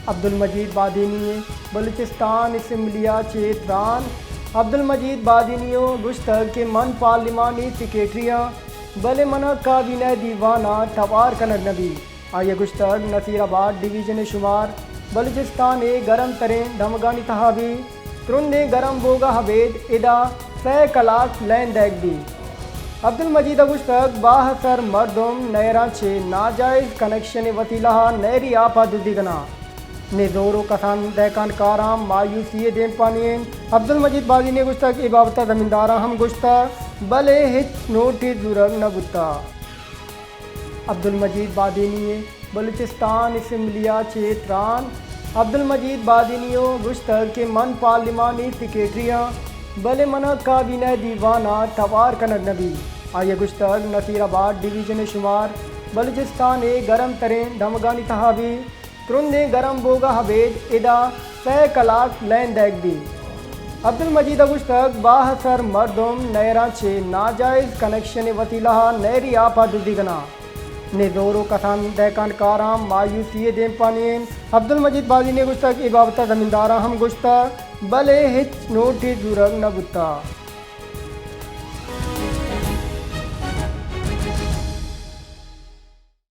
عبدالمجید بادینی ءِ بلوچستان اسمبلی ءَ چہ تران۔ عبدالمجید بادینی ءَ گوشتگ کہ من پارلیمانی سیکرٹری آں، بلے من ءَ کابینہ ءِ دیوان ءَ توار کنگ نہ بیت۔ آئی ءَ گوشتگ، نصیر آباد ڈویژن ءِ شمار بلوچستان ءِ گرم تریں دمگانی تہا بیت، ترندیں گرم بوگ ءَ ابید ادا سئے کلاک لین دئیگ بیت۔ عبدالمجید ءَ گوشتگ، باہ سر مردم نہراں چہ ناجائز کنکشن ءِ وسیلہ ءَ نہری آپ ءَ دزی کناں۔ نزور ءُ کسان دہکان کاراں مایوسی ءِ دیمپانی انت۔ عبدالمجید بادینی ءَ گوشتگ، اے بابت ءَ زمینداراں ہم گوشتہ، بلے ہچ نوٹس زورگ نہ بوتہ۔ عبدالمجید بادینی ءِ بلوچستان اسمبلی ءَ چہ تران۔ عبدالمجید بادینی ءَ گوشتگ کہ من پارلیمانی سیکرٹری آں، بلے من ءَ کابینہ ءِ دیوان ءَ توار کنگ نہ بیت۔ آئی ءَ گوشتگ، نصیر آباد ڈویژن ءِ شمار بلوچستان ءِ گرم تریں دمگانی تہا بیت، ترندیں گرم بوگ ءَ ابید ادا سئے کلاک لین دئیگ بیت۔ عبدالمجید ءَ گوشتگ، باہ سر مردم نہراں چہ ناجائز کنکشن ءِ وسیلہ ءَ نہری آپ ءَ دزی کناں۔ نزور ءُ کسان دہکان کاراں مایوسی ءِ دیمپانی انت۔ عبدالمجید بادینی ءَ گوشتگ، اے بابت ءَ زمینداراں ہم گوشتہ، بلے ہچ نوٹس زورگ نہ بوتہ۔